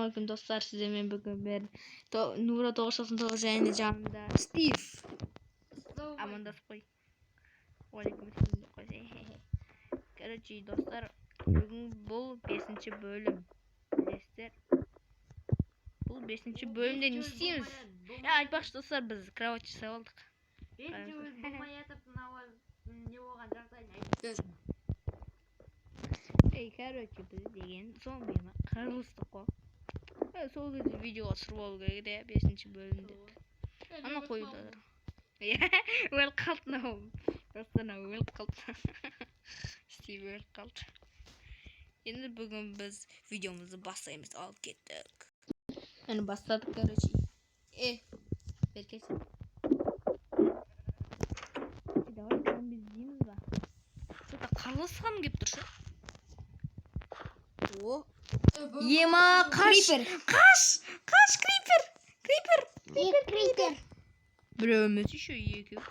Ассалаумағалейкум, достар, сіздермен бүгін мен Нура 999 және жанымда Стив. Амандасып қой. Уағалейкум деп қойса. Короче, достар, бүгін бұл бесінші бөлім. Білесіздер. Бұл бесінші бөлімде не істейміз? Я, айтпақшы, достар, біз кровать жасап алдық. Бесінші бөлім болмай жатып, мынау не болған жағдайын айтып. Ей, короче, біз деген зомбині қырылыстық қой. Сол кезде видеоға түсіріп алу керек еді, иә, бесінші бөлім деп. Ана қойып жатыр. Иә, өліп қалды мынау. Достар, мынау өліп қалды. Стив өліп қалды. Енді бүгін біз видеомызды бастаймыз. Ал кеттік. Міне, бастадық, короче. Бері келсін. Давай зомби іздейміз ба? Что-то қырылысқым келіп тұр ше. О, ема, қаш! Крипер. Қаш! Қаш, крипер! Крипер! Крипер. Біреу емес, еще екеу.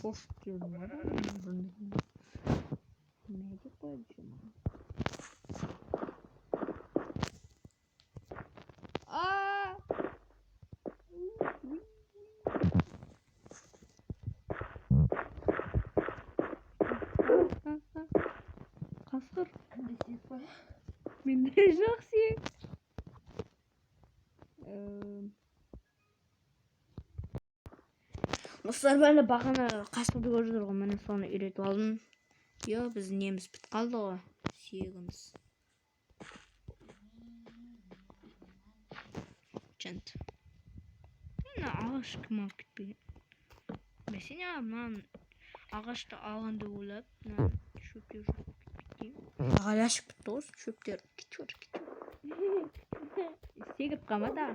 Қошып келдім ғой. Не деп қояды еще маған? А! Қасқыр. Менде жоқ сүйек. Достар, бәрі бағана қасқырды көріп жүр ғой, міне, соны үйретіп алдым. Йо, біздің неміз бітіп қалды ғой, сүйегіміз. Чент. Мына ағаш кім алып кетпеген? Мәселен, мынаны ағашты алған деп ойлап, мына шөптер жоқ болып кетпейді. Ағаш ашып бітті ғой, шөптер. Кетіп жатыр, кетіп. Секіріп қалма тағы.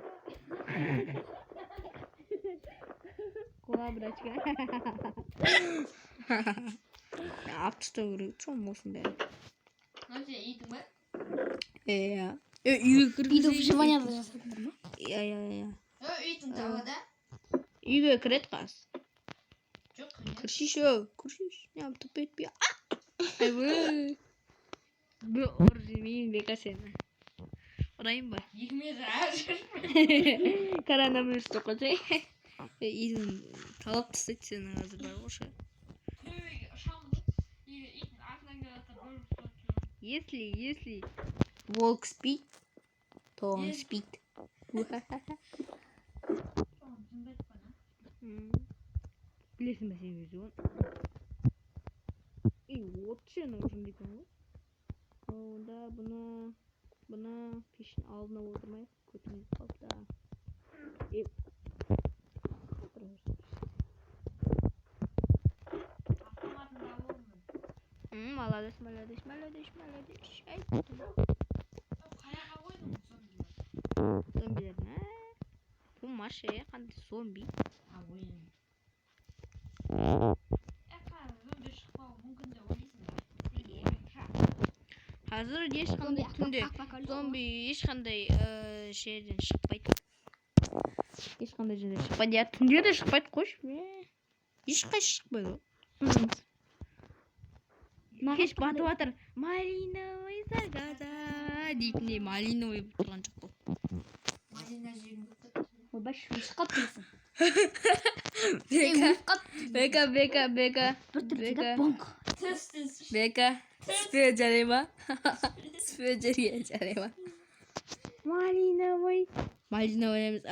Кола брачка. Алып тастау керек соны, осының бәрін. Мынау сен итің ба? Иә. Үйге Үйді кіргізейік. выживанияда жасадыңдар ма? Иә. Итің далада. Үйге кіреді қазір. Жоқ. Кіршейші, кіршейші. Не, тып етпей. Айбай. Бұл ұрып жемейін, Бека, сені. Ұрайын ба? 2 метр ары жүр. Коронавирус деп қойсай. Үйдің талап тастайды сені қазір бар ғой ше. Төбеге ұшамын ғой. Егер иттің артынан келе жатса, бөліп тастайды. Если волк спит, то он спит. Білесің бе сен өзі оны? Ей, от ше, анау жынды екен ғой. Онда бұны пештің алдына отырмай, көтіңе қалып та. Ей, отыра берсін. Автоматында болдым. Молодец, молодец, молодец, молодец. Ай, Қаяққа қойдың зомбилар? Зомбилер, мә? Тумаш, е, қандай зомби? А, ойын. Зомби шықпауы мүмкін деп ойлайсың ба? Қазір ешқандай түнде зомби ешқандай жерден шықпайды. Ешқандай жерден шықпайды. Иә, түнде де шықпайды, қойшы. Мә. Ешқайсы шықпайды ғой. Кеш батып жатыр. Малиновый заката дейтіндей малиновый болып тұрған жоқ бұл. Малина жегім келіп тұр. Ойбай, өліп қалып тұрсың. Бека, Өліп қалып. Бека, Бека, Бека. Бір түртті Бека. бонк. Түс, түс. Бека, түспе, жарай ма? Түспе жерге, жарай ма? Малиновый. Малиновый емес, а.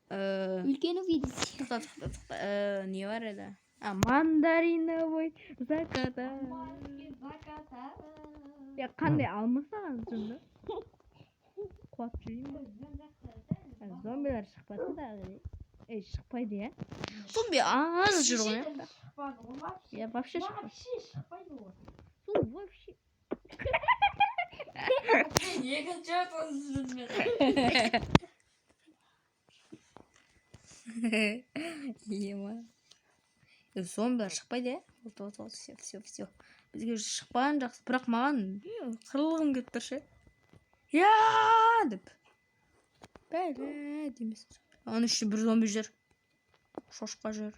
Үлкені видите. Тоқта, тоқта, тоқта. Не бар еді? А, мандариновый заката. Заката. Я, қандай алма саған жынды? Қуат жүрейін ба? Зомбилар шықпады да. Ей, шықпайды, иә? Зомби аз жүр ғой, иә? Шықпады ғой вообще. Иә, вообще шықпады. Вообще шықпайды ғой. Сол вообще. Мен екінші рет осы жүрмін. Ема. Зомбилар шықпайды, иә? Вот, вот, вот, все, все, все. Бізге шықпаған жақсы, бірақ маған қырылғым келіп тұр ше. Я деп. Бәле демесін. Ана іште бір зомби жүр. Шошқа жүр.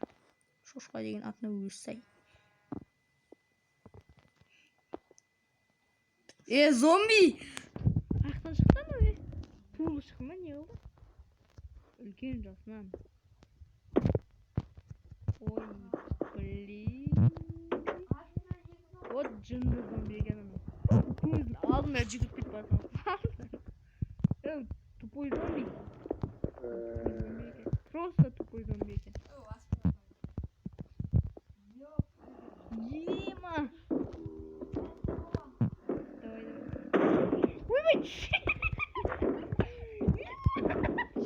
Шошқа деген атына өзі сай. Е, зомби! Қаяқтан шықты анау, е? Туылы шықты ма, не қылды? Үлкен жасынан. Ой, блин. Вот жынды зомби екен анау. Көзінің алдына жүгіріп кетіп бара жатқан. Ей, тупой зомби. Тупой зомби екен. Просто тупой зомби екен. Ема! Давай, давай. Ойбай!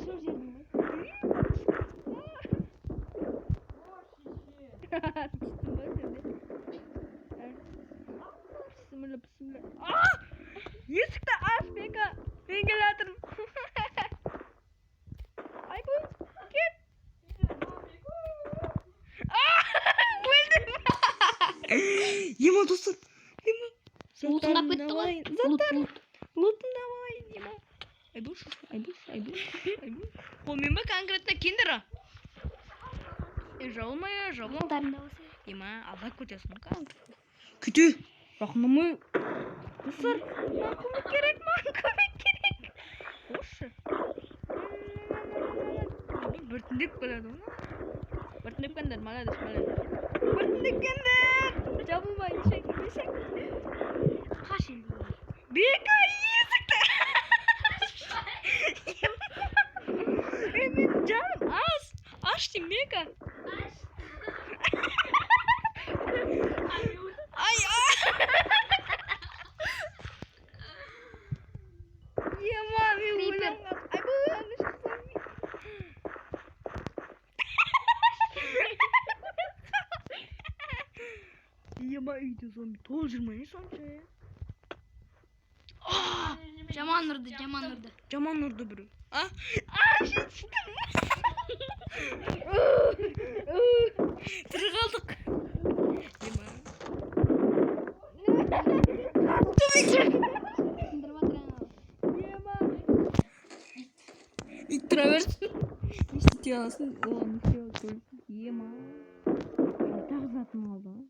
Сол жердің ғой. Түстің ба сен де? Бісміллә, бісміллә. А! Есікті аш, Бека! Мен келе жатырмын. Айгүл, кет! А! Өлдім! Ема, достар. Ема. Лутын алып кетті ғой. Лут, лут. Лутын давай, ема. Айбуш, айбуш, айбуш, айбуш. Қолмен ба конкретно киндер? Е, жабылмай, жабылма. Қолдарында болса. Ема, алдап кетесің ғой. Күте. Жақындамай. Достар, маған көмек керек, маған көмек керек. Қойшы. Біртіндеп келеді ғой. Біртіндеп келіңдер, молодец, молодец. Біртіндеп келіңдер. Жабылмай, ешек, ешек. Қаш енді. Бека, есікті. Ей, менің жаным аш. Аш деймін, Бека. Ай, ай. Ема, мен Крипер. өлемін. Айбай, ана шықсам. Ема, үйде зомби толып жүр ма, не сонша, е? А! Жаман ұрды, жаман ұрды. Жаман ұрды біреу. А? А, жетістім. Тірі қалдық. Ема. Сындырып жатыр анау. Ема. Ит тұра берсін. Не істей аласың? Оған не істей аласың? Ема. Тағы затын алды ғой.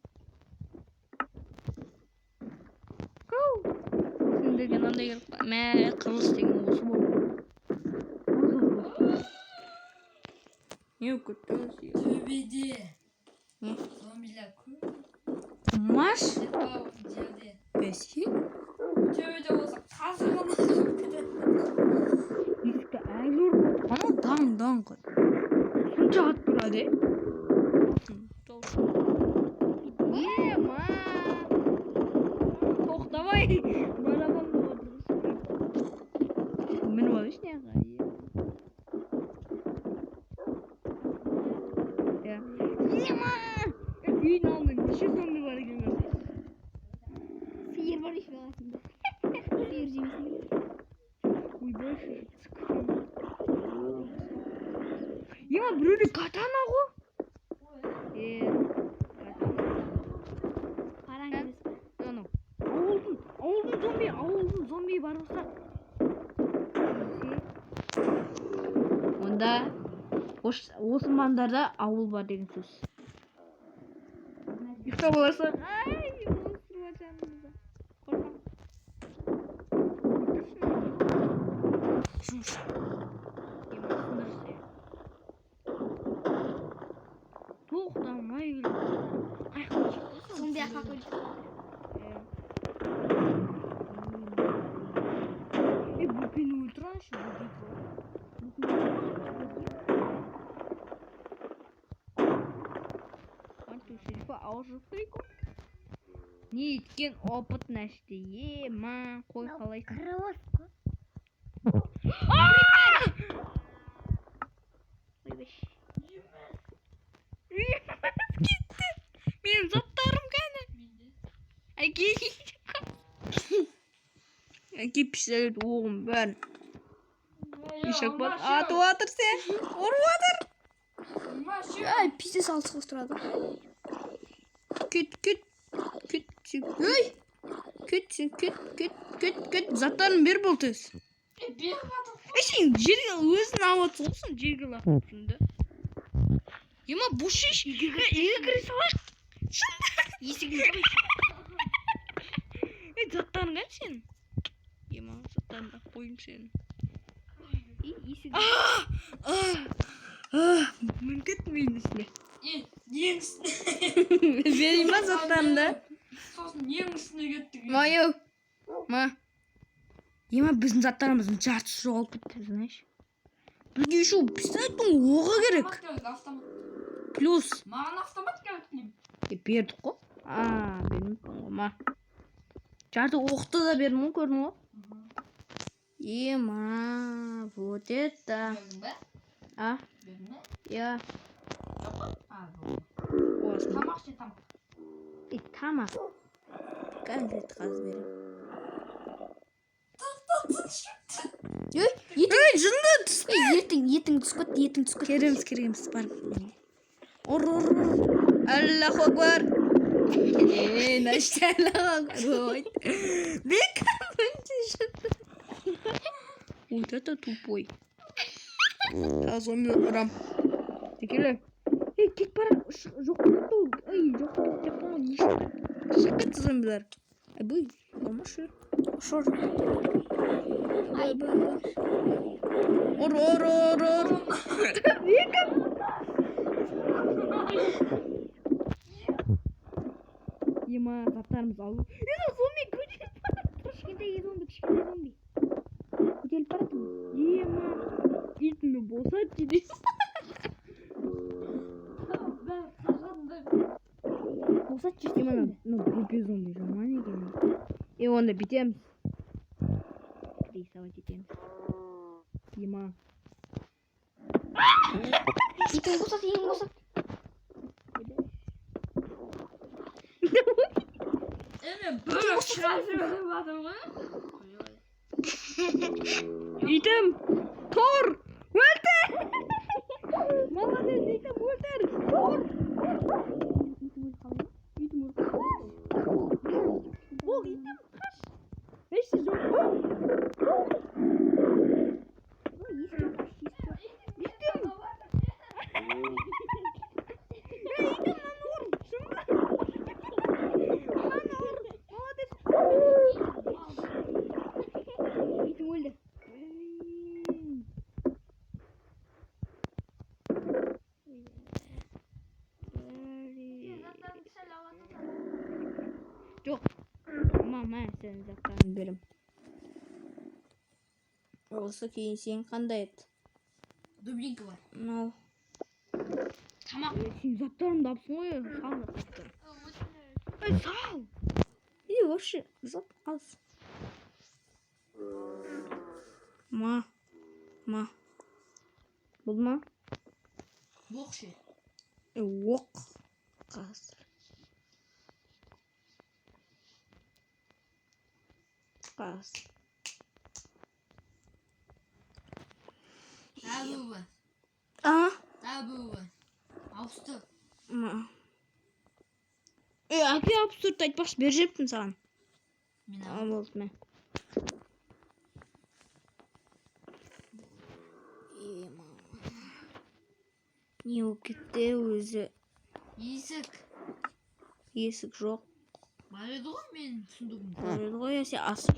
Кау. Сендерге мынандай керек па? Мә, қылыш деген осы болды. Не болып кетті осы? Төбеде. Не? Зомбилер көп. Маш? Тау жерде. Бәсе? Төбеде болса қазығын алып кетеді. Есікті әлі ұрып отыр. Анау даң даң қыл. Сонша қатты ұрады, е? Ема! Тоқтамай! Барабанды мініп алайыншы мына жаққа. Иә. Ема! Үйдің алдында неше зомби бар екен көрсеңші. Сиыр бар еще қасында. Сиыр жемейсің бе? Ойбай, ема, біреуде катана ғой. Е, катана. Қараң емес па? Анау ауылдың зомби бар болса, онда осы маңдарда ауыл бар деген сөз. Ұйықтап алсақ, ай, монстр бар жанымызда, қорқамын. Жұмыс. Ема, сындыршы. Тоқтамай келеді. Қаяқтан шықты сол? Зомби aqқа көрді. Е, бөпені өлтір алшы, бөпе. Ауыз. Не еткен опыт нәрсе, ема, қой қалайсың? Қырылыс қой. Ойбай. Кетті. Менің заттарым кәні. Әке. Әке, пистолет, оғым бәрін. Ишак бас атып жатыр сен. Ұрып жатыр. Ай, пиздец, алыс қостырады. Кет, кет. Кет, сен. Ей! Кет, сен, кет, кет, кет, кет. Заттарын бер бол тез. Ей, сен жерге өзің алып жатсың ғой, сен жерге лақтырып тұрсың да. Ема, бұш еш. Үйге кіре салайық. Есігін жабайық. Ей, заттарың қайда сенің? Ема, заттарыңды алып қойдым сенің. И есік. Мініп кеттім үйдің үстіне. Е, ең үстіне. Берейін ба заттарыңды? Сосын ең үстіне кеттік. Маю. Ма. Ема, біздің заттарымыздың жартысы жоғалып кетті, знаешь. Бізге еще пистолеттің оғы керек. Автомат керек, автомат. Плюс. Маған автомат керек деймін. Е, бердік қой. А, бермеппін ғой, ма. Жарты оқты да бердім ғой, көрдің ғой. Ема, вот это. Бердің бе? А, Бердің бе? я. Жоқ қой. А, жоқ. Осыны. Тамақ ше, тамақ. Е, тамақ. Конфет қазір беремін. Ей, етің, Ей, жынды түс. ей, ертең, етің түсіп кетті, етің түсіп кетті. Кереміз, кереміз, бар. Ұр, ұр, ұр. Аллаху акбар. Ей, значит, Аллаху акбар. Ой. Бек, вот это тупой. Зомби ұрам. Текеле. Ей, кет бара. Жоқ кетті ол. Ей, жоқ кетті деп ғой, не үшін? Шығып кетті зомбилар. Әбүй, болмашы. Ұшыр. Ұр, ұр, ұр, ұр. Бек. Ема, заттарымызды алу. Е, зомби көтеріп бара. Кішкентай зомби, кішкентай зомби. Көтеріліп барады. Ема, итімді босат дейді. Бәрі қашқандай. Босат жүрсін Ема, енді. мынау бөпе зомби жаман екен. Е, онда бүйтеміз. Рисовать етеміз. Ема. Етің босат, етің босат. Е, мен бөлек шығарып жіберіп жатырмын ғой. Итім, тұр, өлтір! Молодец, итім, өлтір! Тұр! Итің өліп қалды ма? Итім өліп қалды. Бол, итім, қаш! Ешті жоқ. Ой, есік жоқ, есік жоқ. Итім! Ей, итім, мынаны ұр! Шынында! Мынаны ұр! Молодец! Итің өлді. Блин. Сен заттарыңды сәл алатын. Жоқ. Мама, сен заттарыңды берем. Осы кейін сен қандай еді? Дубинка бар. Мынау. Тамақ. Сен заттарымды алыпсың ғой. Сал заттарды. Ей, сал. И вообще, зат аз. Ма. Ма. Болды ма? Боқ ше. Е, оқ. Қазір. Қазір. Әбуі. А? Әбуі. Ауысты. Ма. Е, әке 64 айтпақшы беріп жіберіппін саған. Мен А, болды, мә. Е, мама. Не болып кетті өзі? Есік. Есік жоқ. Бар еді ғой менің сундугымда. Бар еді ғой, я сен асып.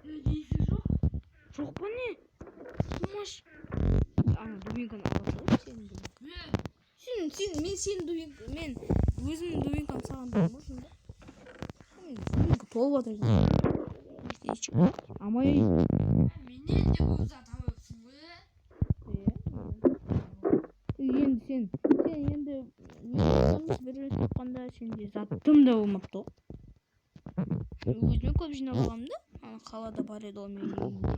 Есік жоқ. Жоқ па не? Болмаш. Ана дубинканы ала салайын сенің дубинкаңды. Е, Сен, мен сенің дубинка, мен өзімнің дубинкамды саған беремін ғой сонда. Мен дубинка толып жатыр. Амай. Менен де көп зат алыпсың ғой. Енді сен енді не бір рет тапқанда сенде зат дым да болмапты ғой. Өзіме көп жинап аламын да. Ана қалада бар еді ғой менің үйімде.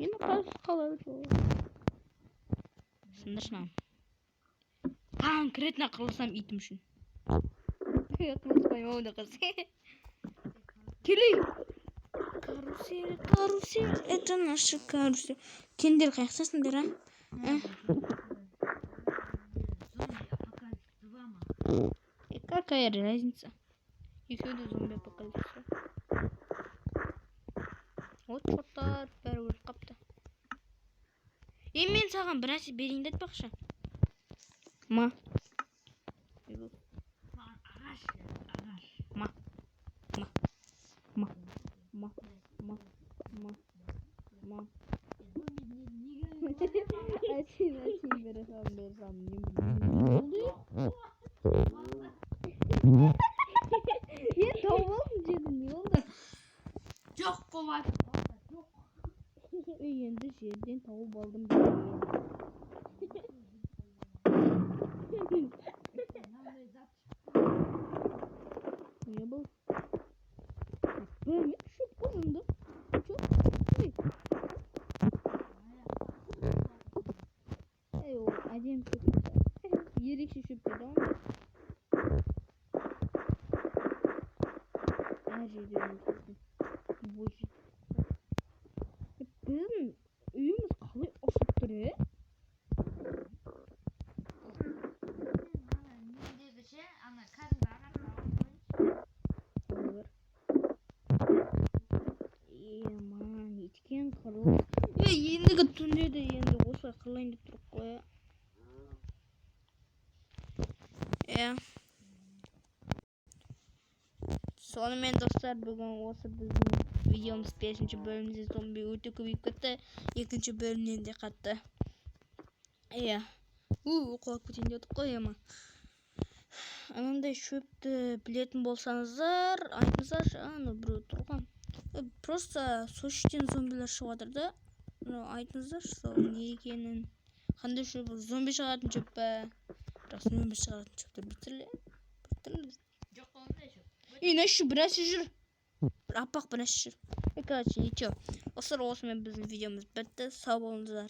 Енді қазір қалада жоқ. Сындыршы мынаны. Конкретно қырылсам итім үшін. Қырылыспаймын ау да қыз. Келей. Карусель, карусель, это наша карусель. Кендер қаяқтасыңдар, а? Зомби апокалипсис 2 ма? Е, какая разница? Екеуі де зомби апокалипсис. Вот чорттар бәрі өліп қапты. Е, мен саған бір нәрсе берейін де айтпақшы. Ма. Маған ағаш Ағаш, ағаш. Ма. Ма. Ма. Ма. Ма. Ма. Ма. Әшейін, әшейін бере салдым, бере салдым. Не болды? Енді тауып алдым жерден, не болды? Жоқ қылып. Жоқ. Ей, енді жерден тауып алдым. Мынандай зат. Не бұл? Білмеймін, шөп қой жынды. Чөп. Ей, ей, ол әдемі шөп. Ерекше шөп деді ғой. Әр жерде жұмыс. Любой жерде. Біздің үйіміз қалай ұшып тұр, е? Ана мендегі ше, ана кәдімгі ағаш алып қойыңызшы. Olur. Ема, неткен қырылыс. Е, ендігі түнде де енді осылай қырылайын деп тұрық қой, иә. Иә. Сонымен, достар, бүгін осы біздің видеомыз, бесінші бөлімде зомби өте көбейіп кетті. Екінші бөлімнен де қатты. Иә. У, құлап кетейін дедік қой, ема. Анандай шөпті білетін болсаңыздар, айтыңыздаршы, ана біреу тұрған. Просто сол іштен зомбилер шығып жатыр да. Ну, айтыңыздаршы сол не екенін. Қандай шөп ол? Зомби шығатын шөп па? Бірақ зомби шығаратын шөптер біртүрлі. Біртүрлі. Жоқ қой ондай шөп. Ей, мына еще бір нәрсе жүр. Бір аппақ бір нәрсе жүр. Короче, ничего. Достар, осымен біздің видеомыз бітті. Сау болыңыздар.